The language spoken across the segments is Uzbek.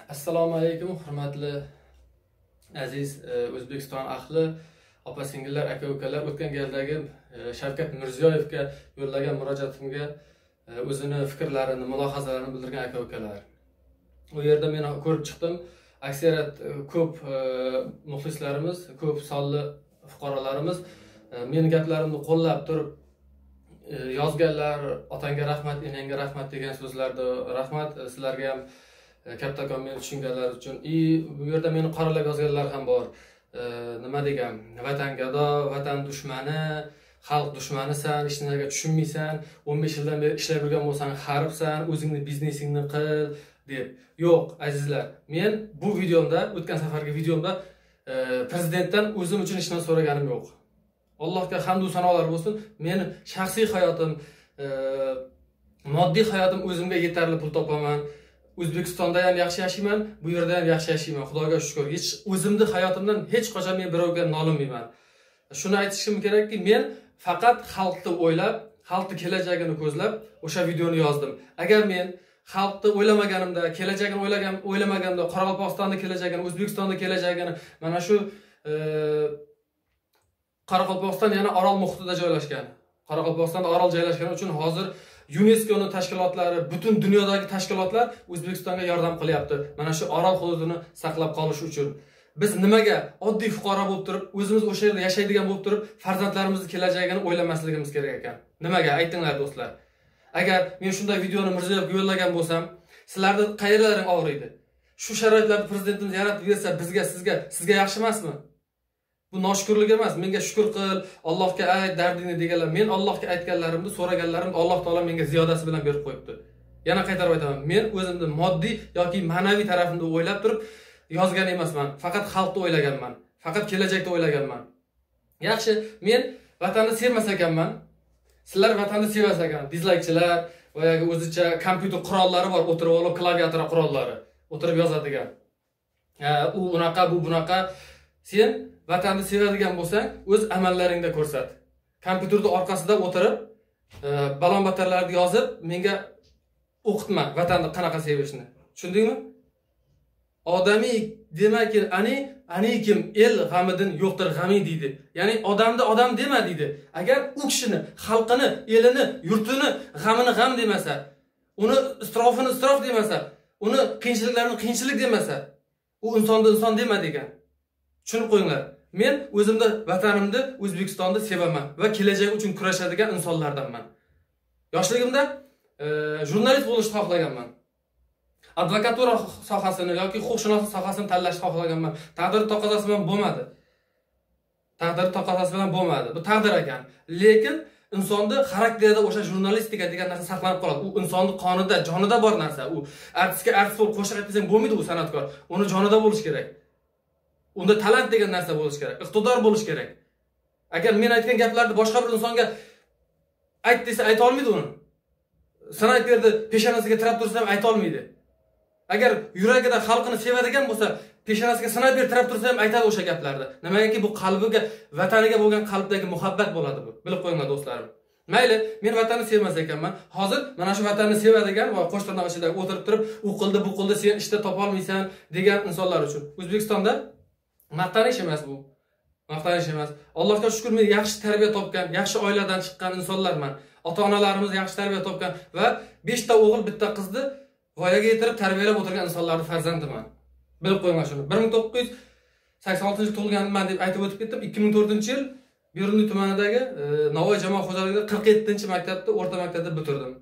Assalomu alaykum, hurmatli aziz O'zbekiston ahli, opa singillar, aka ukalar. O'tgan galdagi Shavkat Mirziyoyevga yo'llagan murojaatimga o'zini fikrlarini, mulohazalarini bildirgan aka ukalar. U yerda men ko'rib chiqdim, aksariyat ko'p muxlislarimiz, ko'p sonli fuqarolarimiz meni gaplarimni qo'llab turib yozganlar, otangga rahmat, enangga rahmat degan so'zlarni, rahmat sizlarga ham kattakon meni tushunganlar uchun. Bu yerda meni qoralab yozganlar ham bor. Nima degan, vatan gado, vatan dushmani, xalq dushmanisan, hech narsaga tushunmaysan, 15 yildan beri ishlab yurgan bo'lsang haribsan, o'zingni biznesingni qil deb. Yo'q, azizlar, men bu videomda, o'tgan safargi videomda prezidentdan o'zim uchun hech narsa so'raganim yo'q. Allohga hamd va sanolar bo'lsin, meni shaxsiy hayotim, moddiy hayotim o'zimga yetarli pul topaman. O'zbekistonda ham yaxshi yashayman, bu yerda ham yaxshi yashayman, Xudoga shukr. Hech o'zimni hayotimdan hech qachon men birovga nolinmayman. Shuni aytishim kerakki, men faqat xalqni o'ylab, xalqni kelajagini ko'zlab o'sha videoni yozdim. Agar men xalqni o'ylamaganimda, kelajagini o'ylamaganimda, Qoraqalpog'istonning kelajagini, O'zbekistonning kelajagini, mana shu Qoraqalpog'iston yana Orol muhitida joylashgan. Qoraqalpog'istonda Orol joylashgani uchun hozir UNESCO'ning tashkilotlari, butun dunyodagi tashkilotlar O'zbekistonga yordam qilyapti. Mana shu Orol hududini saqlab qolish uchun. Biz nimaga oddiy fuqaro bo'lib turib, o'zimiz o'sha yerda yashaydigan bo'lib turib, farzandlarimizning kelajagini o'ylamasligimiz kerak ekan? Nimaga? Aytinglar do'stlar. Agar men shunday videoni Mirziyoyevga yo'llagan bo'lsam, sizlarni qayerlaring og'riydi? Shu sharoitlarni prezidentimiz yaratib bersa bizga, sizga yaxshi emasmi? Bu noshukrlik emas. Menga shukr qil, Allohga ayt dardingni deganlar. Men Allohga aytganlarimni, so'raganlarimni Alloh taolo menga ziyodasi bilan berib qo'yibdi. Yana qaytarib aytaman, men o'zimni moddiy yoki ma'naviy tarafimni o'ylab turib yozgan emasman. Faqat xalqni o'ylaganman. Faqat kelajakni o'ylaganman. Yaxshi, men vatanni sevmas ekanman. Sizlar vatanni sevas ekan. Dizlaykchilar, boyagi o'zicha kompyuter qurollari bor, o'tirib olib klaviatura qurollari, o'tirib yozadigan. U unaqa, bu bunaqa. Sen vatanni sevadigan bo'lsang, o'z amallaringda ko'rsat. Kompyuterning orqasida o'tirib, balon batarlarni yozib, menga o'qitma vatanni qanaqa sevishni. Tushundingmi? Odamiy demaki, ani kim el g'amidan yo'qdir g'ami deydi. Ya'ni odamni odam dema deydi. Agar u kishini, xalqini, elini, yurtini g'amini g'am demasa, uni isrofini isrof demasa, uni qiyinchiliklarini qiyinchilik demasa, u insonni inson dema degan. Tushunib qo'yinglar. Men o'zimni vatanimni, O'zbekistonni sevaman va kelajak uchun kurashadigan insonlardanman. Yoshligimda jurnalist bo'lishni xohlaganman. Advokatura sohasini yoki huquqshunoslik sohasini tanlashni xohlaganman. Taqdir taqozosi bilan bo'lmadi. Taqdir taqozosi bilan bo'lmadi. Bu taqdir ekan. Lekin insonni xarakterida o'sha jurnalistika degan narsa saqlanib qoladi. U insonning qonida, jonida bor narsa. U artistga artist bo'lib qo'shiq aytsang bo'lmaydi, u san'atkor. Uni jonida bo'lish kerak. Unda talant degan narsa bo'lish kerak, iqtidor bo'lish kerak. Agar men aytgan gaplarni boshqa bir insonga ayt desa ayta olmaydi uni. Snayperni peshonasiga tirab tursa ham ayta olmaydi. Agar yuragida xalqini sevadigan bo'lsa, peshonasiga snayper tirab tursa ham aytadi o'sha gaplarni. Nimagaki bu qalbiga, vataniga bo'lgan qalbdagi muhabbat bo'ladi bu. Bilib qo'yinglar do'stlarim. Mayli, men vatanni sevmas ekanman. Hozir mana shu vatanni sevadigan va qo'sh tirnoq ichida o'tirib turib, u qildi, bu qildi, sen ishda topa olmaysan degan insonlar uchun O'zbekistonda maqtanish emas bu. Maqtanish emas. Allohga shukr, men yaxshi tarbiya topgan, yaxshi oiladan chiqqan insonlarman. Ota-onalarimiz yaxshi tarbiya topgan va 5 ta o'g'il, 1 ta qizni voyaga yetirib tarbiyalab o'tirgan insonlarning farzandiman. Bilib qo'yinglar shuni. 1986-yil tug'ilganman deb aytib o'tib ketdim. 2004-yil Beruniy tumanidagi Navoiy jamoat xo'jaligida 47-maktabda, o'rta maktabda bitirdim.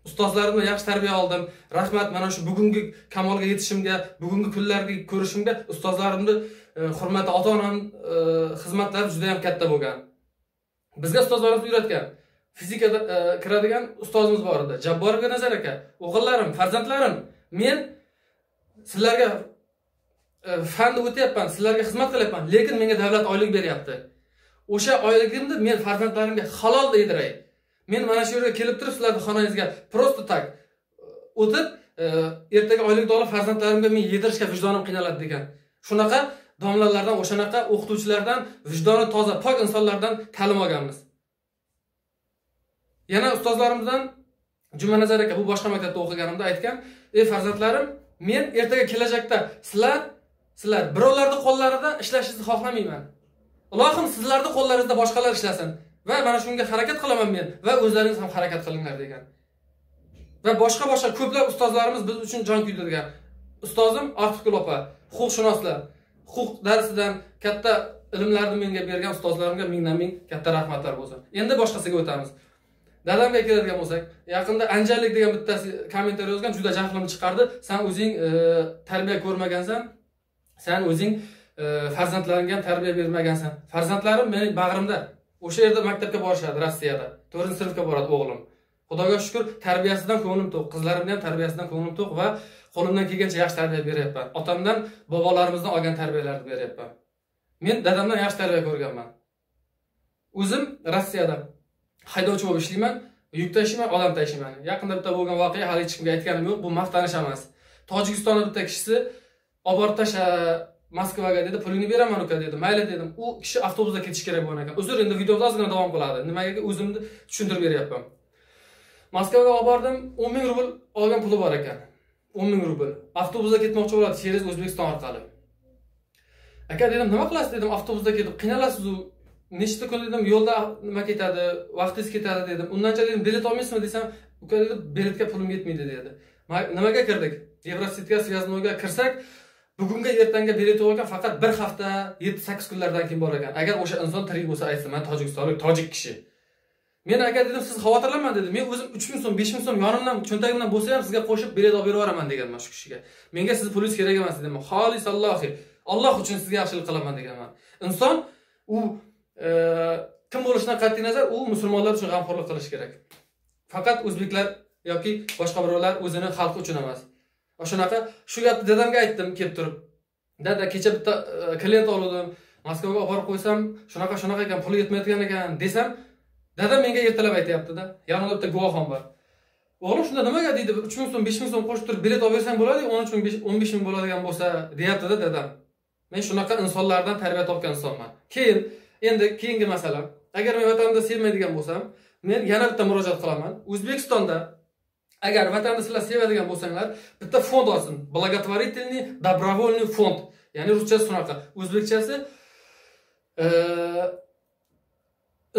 Ustozlarimdan yaxshi tarbiya oldim. Rahmat, mana shu bugungi kamolga yetishimga, bugungi kunlarga ko'rishimga ustozlarimni hurmati, ota-onam xizmatlari juda ham katta bo'lgan. Bizga ustozlarimiz o'rgatgan. Fizikada kiradigan ustozimiz bor edi. Jabborov Nazar aka, o'g'illarim, farzandlarim, men sizlarga fanni o'tyapman, sizlarga xizmat qilyapman, lekin menga davlat oylik beryapti. O'sha oyligimni men farzandlarimga halol yediray. Men mana shu yerga kelib turib sizlarning xonangizga prosto tak o'tib, ertaga oylikni olib farzandlarimga men yedirishga vijdonim qiynaladi degan. Shunaqa domlalardan, o'shanaqa o'qituvchilardan, vijdoni toza, pok insonlardan ta'lim olganmiz. Yana ustozlarimizdan Jumanazar aka, bu boshqa maktabda o'qiganimda aytgan, "Ey farzandlarim, Men ertaga kelajakda sizlar birovlarning qo'llarida ishlashingizni xohlamayman. Ilohim sizlarning qo'llaringizda boshqalar ishlasin va mana shunga harakat qilaman men va o'zlaringiz ham harakat qilinglar degan. Va boshqa ko'plab ustozlarimiz biz uchun jon kuydirgan. Ustozim Ortiqgul opa, huquqshunoslar, huquq darsidan katta ilmlarni menga bergan ustozlarimga mingdan ming katta rahmatlar bo'lsin. Endi boshqasiga o'tamiz. Dadamga keladigan bo'lsak, yaqinda Anjalik degan bittasi kommentariy yozgan, juda jahlimni chiqardi. Sen o'zing tarbiya ko'rmagansan, sen o'zing farzandlaringga ham tarbiya bermagansan. Farzandlarim mening bag'rimda. O'sha yerda maktabga borishadi, Rossiyada. 4-sinfga boradi o'g'lim. Xudoga shukr, tarbiyasidan ko'nglim to'q, qizlarimni ham tarbiyasidan ko'nglim to'q va qo'limdan kelgancha yaxshi tarbiya beryapman. Otamdan, bobolarimizdan olgan tarbiyalarni beryapman. Men dadamdan yaxshi tarbiya ko'rganman. O'zim Rossiyada haydovchi bo'lib ishlayman, yuk tashiyman, odam tashiyman. Yaqinda bitta bo'lgan voqea hali hech kimga aytganim yo'q, bu maqtanish emas. Tojikistonda bitta kishisi olib borib tasha Moskvaga dedi, pulingni beraman uka dedi. Mayli dedim. U kishi avtobusda ketish kerak bo'lgan ekan. Uzr, endi videoda ozgina davom qiladi. Nimagaga o'zimni tushuntirib beryapman. Moskvaga olib bordim, 10 ming rubl olgan puli bor ekan. 10 ming rubl. Avtobusda ketmoqchi bo'ladi, через O'zbekiston orqali. Aka dedim, nima qilasiz dedim, avtobusda ketib qiynalasiz u. Nechta kun dedim, yo'lda nima ketadi, vaqtingiz ketadi dedim. Undancha dedim, bilet olmaysizmi desam, uka dedi, biletga pulim yetmaydi dedi. Nimaga kirdik? Yevrositga, Svyaznoyga kirsak, bugunga ertanga bilet yo'q ekan, faqat bir hafta 7-8 kunlardan keyin bor ekan. Agar o'sha inson tirik bo'lsa aytsin, men tojikistonlik, tojik kishi. Men aka dedim, siz xavotirlanmang dedim. Men o'zim 3000 so'm, 5000 so'm yonimdan, cho'ntagimdan bo'lsa ham sizga qo'shib bilet olib berib yuboraman deganman shu kishiga. Menga siz pulingiz kerak emas dedim. Xolisallohi, Alloh uchun sizga yaxshilik qilaman deganman. Inson u kim bo'lishidan qat'iy nazar, u musulmonlar uchun g'amxo'rlik qilish kerak. Faqat o'zbeklar yoki boshqa birovlar o'zini xalqi uchun emas. Shunaqa shu gapni dadamga aytdim kelib turib. Dada, kecha bitta klient oldim, Moskvaga olib borib qo'ysam, shunaqa ekan, puli yetmayotgan ekan desam, dadam menga ertalab aytayapti-da. Yonimda bitta guvoh ham bor. O'g'lim shunda nimaga deydi, 3000 so'm, 5000 so'm qo'shib turib bilet olib bersang bo'ladi, 13 ming, 15 ming bo'ladigan bo'lsa, deyapti-da dadam. Men shunaqa insonlardan tarbiya topgan insonman. Keyin endi keyingi masala, agar men vatanimni sevmaydigan bo'lsam, men yana bitta murojaat qilaman. O'zbekistonda agar vatanni sizlar sevadigan bo'lsanglar, bitta fond olsin. Благотворительный добровольный fond. Ya'ni ruschasi shunaqa, o'zbekchasi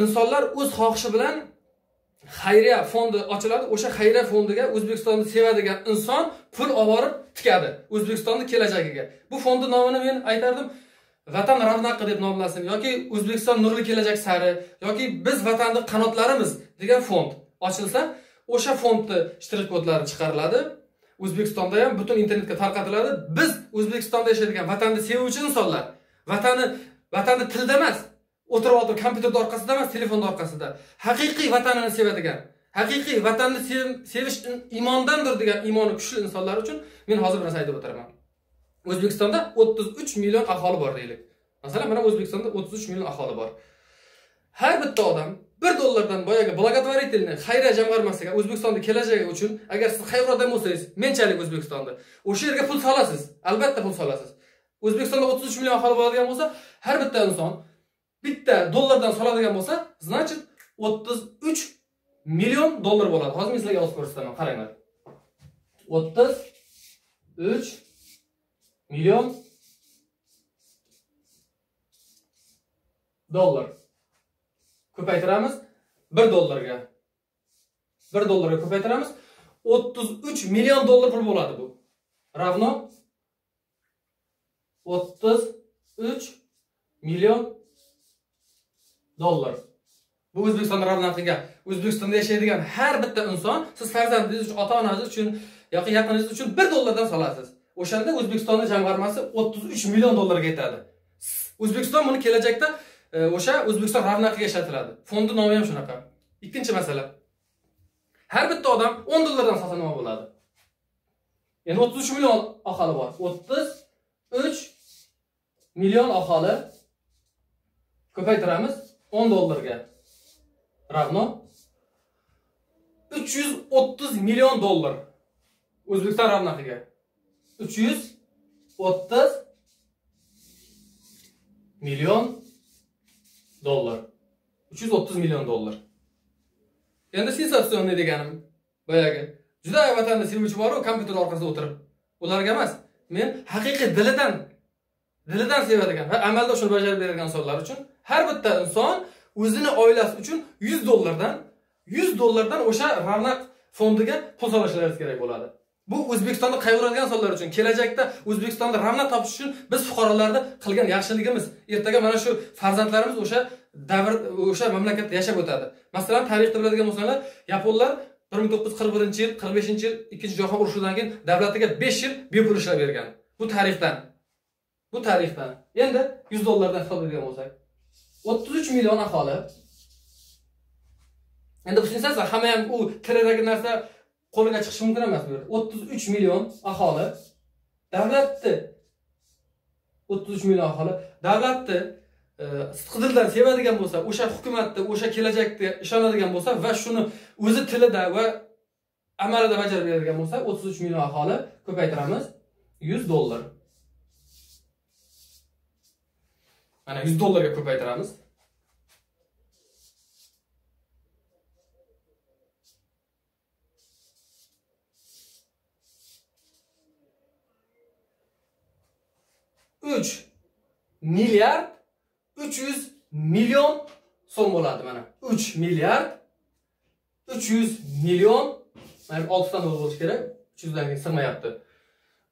insonlar o'z xohishi bilan xayriya fondi ochiladi. O'sha xayriya fondiga O'zbekistonni sevadigan inson pul olib borib tikadi O'zbekistonni kelajagiga. Bu fondni nomini men aytardim, Vatan ravnaqi deb nomlasin yoki O'zbekiston nurli kelajak sari yoki biz vatanning qanotlarimiz degan fond ochilsa, o'sha fondni shtrix kodlari chiqariladi. O'zbekistonda ham butun internetga tarqatiladi. Biz O'zbekistonda yashaydigan vatanni sevuvchi insonlar, vatanni tilda emas, o'tirib o'tirib kompyuterda orqasida emas, telefonda orqasida haqiqiy vatanini sevadigan, haqiqiy vatanni sevish iymondandir degan iymoni kuchli insonlar uchun men hozir bir narsa aytib o'tiraman. O'zbekistonda 33 million aholi bor deylik. Masalan, mana O'zbekistonda 33 million aholi bor. Har bitta odam 1 dollardan boyagi благотворительный xayriya jamg'armasiga O'zbekistonda kelajagi uchun, agar siz xayr odam bo'lsangiz, menchalik O'zbekistonda o'sha yerga pul solasiz, albatta pul solasiz. O'zbekistonda 33 million aholi bo'ladigan bo'lsa, har bitta inson bitta dollardan soladigan bo'lsa, значит 33 million dollar bo'ladi. Hozir men sizlarga yozib ko'rsataman, qaranglar. 33 million dollar. Ko'paytiramiz 1 dollarga. 1 dollarga ko'paytiramiz. 33 million dollar pul bo'ladi bu. Ravno 33 million dollar. Bu O'zbekiston ravnaqiga, O'zbekistonda yashaydigan har bitta inson siz farzandingiz uchun, ota-onangiz uchun yoki yaqiningiz uchun 1 dollardan solasiz. O'shanda O'zbekistonning jamg'armasi 33 million dollarga yetadi. O'zbekiston buni kelajakda o'sha O'zbekiston ravnaqiga ishlatiladi. Fondning nomi ham shunaqa. Ikkinchi masala. Har bitta odam 10 dollardan solsa nima bo'ladi? Endi 33 million aholi bor. 33 million aholi ko'paytiramiz 10 dollarga. Ravno 330 million dollar. O'zbekiston ravnaqiga. 330 million dollar. 330 million dollar. Endi sensatsion deganim boyagi. Juda vatanni sevuvchi bor-ku, kompyuter orqasida o'tirib. Ularga emas. Men haqiqiy dilidan sevadigan va amalda shuni bajarib beradigan insonlar uchun har bitta inson o'zini oilasi uchun 100 dollardan o'sha Ravnaq fondiga pul solishlari kerak bo'ladi. Bu O'zbekistonni qayg'uradigan insonlar uchun, kelajakda O'zbekistonda ravnaq topish uchun biz fuqarolarni qilgan yaxshiligimiz. Ertaga mana shu farzandlarimiz o'sha davr, o'sha mamlakatda yashab o'tadi. Masalan, tarixda biladigan bo'lsanglar, yaponlar 1941-yil, 45-yil 2-jahon urushidan keyin davlatiga 5 yil bepul ishlab bergan. Bu tarixdan. Bu tarixdan. Endi 100 dollardan hisoblaydigan bo'lsak, 33 million aholi. Endi tushunsangiz, hamma ham u tiridagi narsa qo'liga chiqishi mumkin emas bu yerda. 33 million aholi davlatni 33 million aholi davlatni sidqidildan sevadigan bo'lsa, o'sha hukumatni, o'sha kelajakka ishonadigan bo'lsa va shuni o'zi tilida va amalida bajarib beradigan bo'lsa, 33 million aholi ko'paytiramiz 100 dollar. Mana 100 dollarga ko'paytiramiz. $3 milliard 300 million so'm bo'ladi mana. 3 milliard 300 million, mana 6 ta nol bo'lishi kerak, 300 dan keyin sig'mayapti.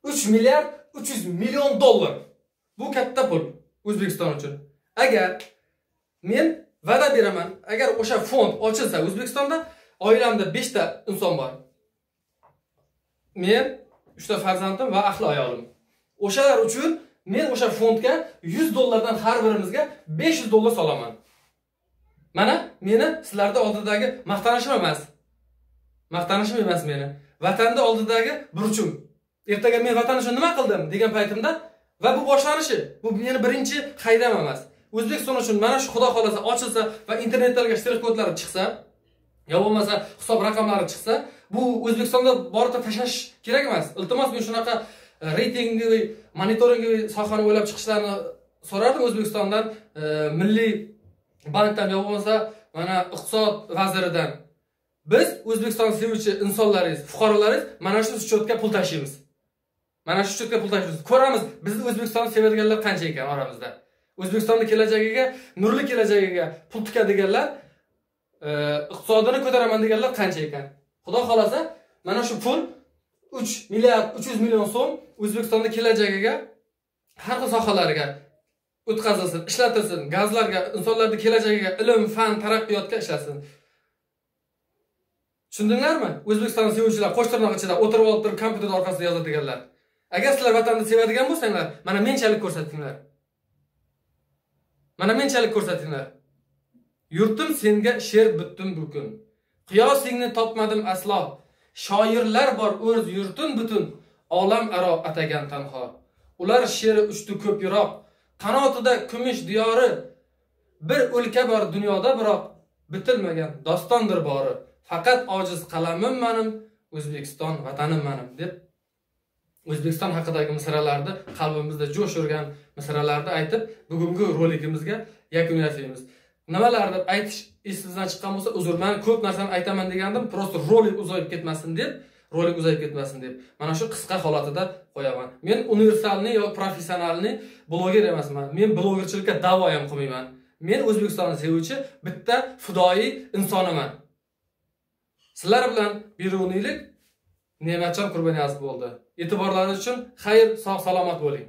3 milliard 300 million dollar. Bu katta pul O'zbekiston uchun. Agar men va'da beraman, agar o'sha fond ochilsa O'zbekistonda, oilamda 5 ta inson bor. Men, 3 ta farzandim va ahli ayolim. O'shalar uchun men o'sha fondga 100 dollardan har birimizga 500 dollar solaman. Mana meni sizlarda oldidagi maqtanishim emas. Maqtanishim emas meni. Vatanda oldidagi burchim. Ertaga men vatan uchun nima qildim degan paytimda va bu boshlanishi, bu meni birinchi haydam emas. O'zbekiston uchun mana shu xudo xolasa ochilsa va internetlarga shtrix kodlari chiqsa, yo bo'lmasa hisob raqamlari chiqsa, bu O'zbekistonda borib tashlash kerak emas. Iltimos, men shunaqa reytingiy, monitoringiy sohani o'ylab chiqishlarini so'rardim O'zbekistondan, Milliy bankdan yo bo'lmasa mana iqtisod vaziridan. Biz O'zbekiston sevuvchi insonlaringiz, fuqarolaringiz mana shu счетga pul tashlaymiz. Mana shu счетga pul tashlaymiz. Ko'ramiz, bizni O'zbekistonni sevadiganlar qancha ekan oramizda. O'zbekistonni kelajagiga, nurli kelajagiga pul tikadiganlar, iqtisodini ko'taraman deganlar qancha ekan. Xudo xolasa, mana shu pul 3 milliard 300 million so'm O'zbekistonning kelajagiga, har xil sohalariga o'tkazilsin, ishlatilsin, gazlarga, insonlarning kelajagiga, ilm, fan, taraqqiyotga ishlasin. Tushundinglarmi? O'zbekistonni sevuvchilar qo'sh tirnoq ichida o'tirib olib turib kompyuter orqasida yozadiganlar. Agar sizlar vatanni sevadigan bo'lsanglar, mana menchalik ko'rsatinglar. Mana menchalik ko'rsatinglar. Yurtim senga she'r bitdim bu kun. Qiyosingni topmadim aslo. Shoirlar bor o'z yurtin butun, olam aro atagan tanho. Ular she'ri uchdi ko'p yiroq, qanotida kumush diyori. Bir o'lka bor dunyoda biroq, bitilmagan dostondir bori. Faqat ojiz qalamim menim, O'zbekiston vatanim menim deb O'zbekiston haqidagi misralarni, qalbimizda jo'sh urgan misralarni aytib, bugungi rolikimizga yakun yasaymiz. Nimalarni aytish esingizdan chiqqan bo'lsa, uzr, men ko'p narsani aytaman degandim, prosta rolik uzayib ketmasin deb, rolik uzayib ketmasin deb. Mana shu qisqa holatida qo'yaman. Men universalni yo professionalni bloger emasman. Men blogerchilikka da'vo ham qilmayman. Men O'zbekistonni sevuvchi bitta fidoyi insoniman. Sizlar bilan Beruniylik Ne'matjon Qurboniyazov bo'ldi. E'tiborlaringiz uchun xayr, sog' salomat bo'ling.